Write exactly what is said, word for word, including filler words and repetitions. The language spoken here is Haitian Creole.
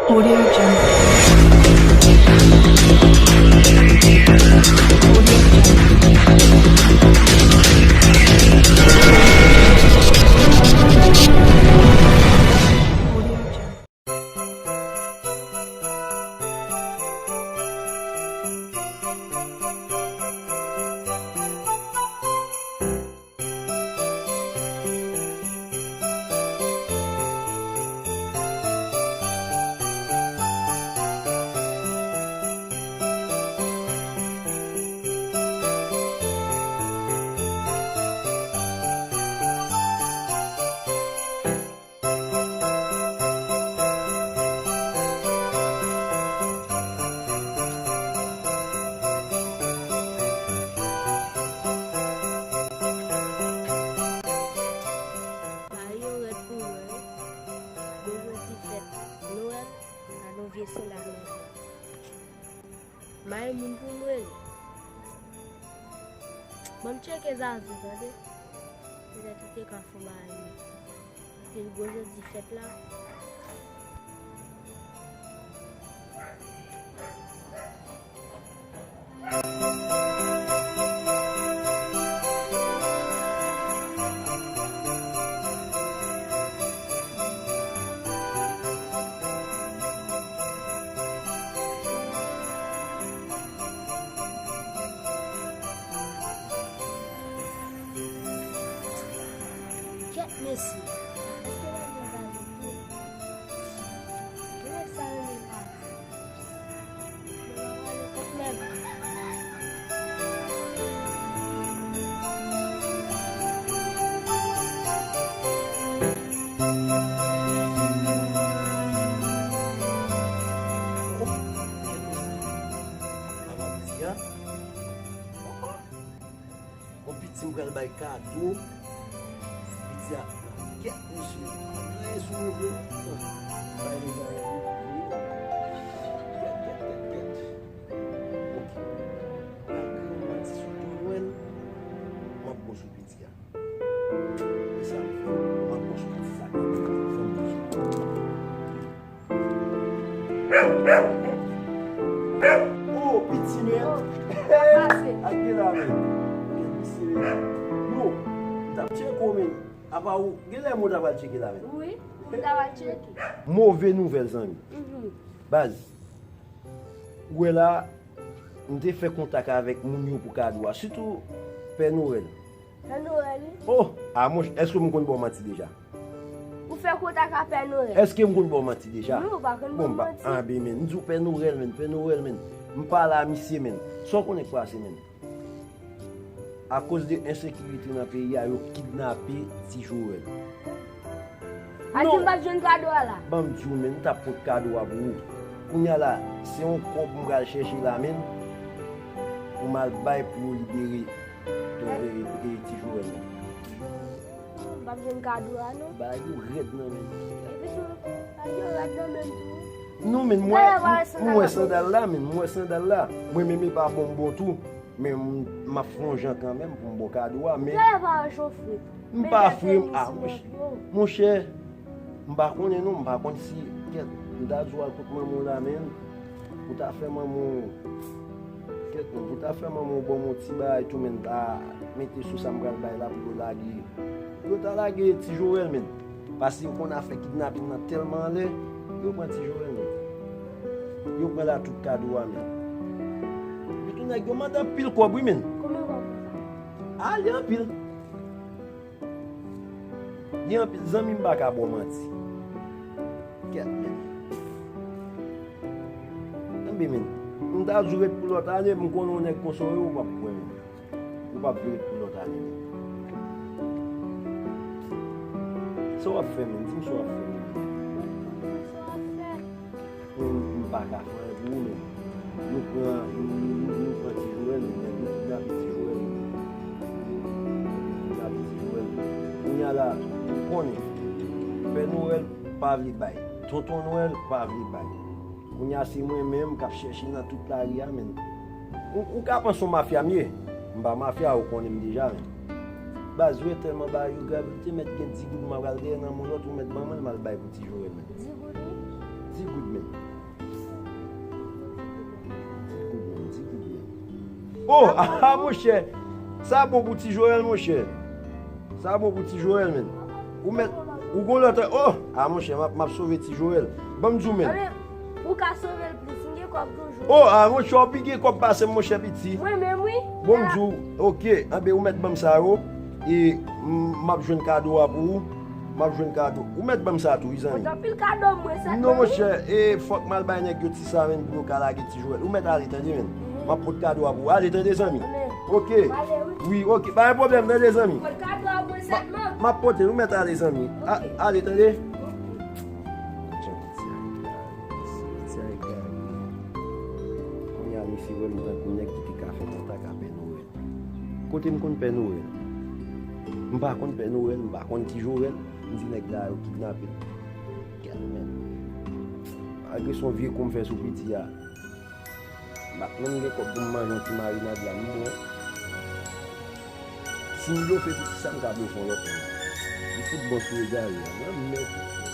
Audio Jungle. Audio Jungle. Bagay yo rèd pou mwen wi. Mwen bezwen ti fèt Nwèl ak yon vye sandal nan men. May moun pou mwen. Ban m tcheke Zazou, tande. Petèt ou te ka fè yon bagay. Epi l gwo jodi fèt la. Kèt mesye. Èske w ap nan gazon tou? Ou wè sa renmen pati. Yo pa pale kont mèt. Yon piti m pral bay kado. Piti a, kèt mesye. Anyen sou mwen vre. Bay mezanmi. Kèt, kèt, kèt, kèt. Ok. Malgre m pati sou Ton Nwèl, m ap bon sou piti a. E sa m fè. M ap bon sou piti sa. Fè m bon sou. Oh, piti men. Oh, sa pase. Ak de la men. Yo, m t ap tcheke w men. Apa ou, gen lè moun ta pral tcheke la men. Wi, moun ta pral tcheke. Move nouvèl, zanmi. Mhm. Baz, ou wè la, m te fè kontak avèk moun yo pou kado a, sitou Pè Nwèl. Pè Nwèl, wi. Oh, a monchè, èske m konn ba w manti deja? Ou fè kontak ak Pè Nwèl? Èske m konn ba w manti deja? Non, ou pa konn ba m manti. Anben, men, m di w Pè Nwèl, men, Pè Nwèl, men. M pale a misye, men. Sa w konnen k pase, men. Akoz de ensekirite nan peyi a, yo kidnape Ti Jowèl. A di m p ap jwenn kado a la. Ban m di w, men, m t ap pot kado a pou ou. Kounye a la, se yon kòb m pral chèche la, men, pou m al bay pou yo libere Ton, e, e, Ti Jowèl la. M p ap jwenn kado a, non. Bagay yo rèd nan men m. Epi tou, bagay yo rèd nan men m tou. Non, men, m wè, m wè sandal la, men, m wè sandal la. Mwen menm, e pa bon m bon tou. Men m, m ap fè yon jan kanmenm pou m ba w kado a, men. Talè pa wè chofre. M pa fre, a, monchè, monchè, m pa konnen non, m pa konn si, kèt, m ta di w al kot manman w la, men, pou ta fè manman w, kèt, pou ta fè manman w ban m yon ti bagay tou, men, ta mete sou sa m pral bay la pou yo lage, pou yo ta lage Ti Jowèl, men. Paske yo konn afè kidnaping nan tèlman anlè, yo pran Ti Jowèl, men. Yo pran la tout kado a, men. Epi tou nèg yo mande anpil kòb, wi, men. Konbyen kòb sa? A, li anpil. Li anpil, zanmi, m pa ka ba w manti. Kèt, men. Tanbe, men. M ta di w ret pou lòt ane, m konnen yon nèg konsa w ye, ou p ap kwè, men. Ou p ap vin pou lòt ane, men. Sa w ap fè, men? Di m sa w ap fè, men. Mwen, m pa ka fè anyen pou ou, men. Nou pran, nou, nou, nou, nou pran Ti Jowèl, men. Nèg yo kidnape Ti Jowèl, men. Nèg yo kidnape Ti Jowèl, men. Kounye a la, ou konnen. Pè Nwèl pa vle bay. Tonton Nwèl pa vle bay. Kounye a se mwen menm k ap chèche nan tout lari a, men. Ou, ou ka panse yon mafya m ye. M pa mafya, ou konnen m deja, men. Baz, ou wè tèlman bagay yo grav, li te mèt gen di goud m pral dèyè nan men w lòt, ou mèt ban mwen l, m al bay pou Ti Jowèl, men. Di goud, wi? Di goud, men. Oh, ah, monchè. Sa bon pou ti Joel, monchè. Sa bon pou ti Joel, menm. Ou mèt, ou gon lòt, oh, ah, monchè, m ap, m ap sove ti Joel. Ban m di w, menm. Ou ka sove l plis, m gen kòb toujou. Oh, ah, monchè, w pi gen kòb pase m, monchè, piti. Mwen menm, wi. Bon, m di w, ok, anben, ou mèt ban m sa yo. E m ap jwenn kado a pou ou. M ap jwenn kado. Ou mèt ban m sa tou, wi, zanmi. Mwen anpil kado mwen sèlman. Non, monchè, e fòk m al bay nèg yo ti sa, menm, pou yo ka lage ti Joel. Ou mèt ale, tande, menm. M ap pot kado a pou ou. Ale, tande, zanmi. Ok. Wi, ok. Pa gen pwoblèm, tande, zanmi. M ap pote, ou mèt ale, zanmi. Ale, tande. Kounye a, misye wè m tankou nèg ki te ka fè tanta ka fè nou wè. Kote m konn Pè Nwèl? M pa konn Pè Nwèl, m pa konn Ti Jowèl, m di nèg la yo kidnape l. Gad men. Malgre se yon vye kou m fè sou piti a, m pa t menm gen kòb pou m manje yon ti marinad la, m bon. Si m blofe piti sa, m ka blofe yon lòt moun. Li fout bon sou egare a. Mwen menm.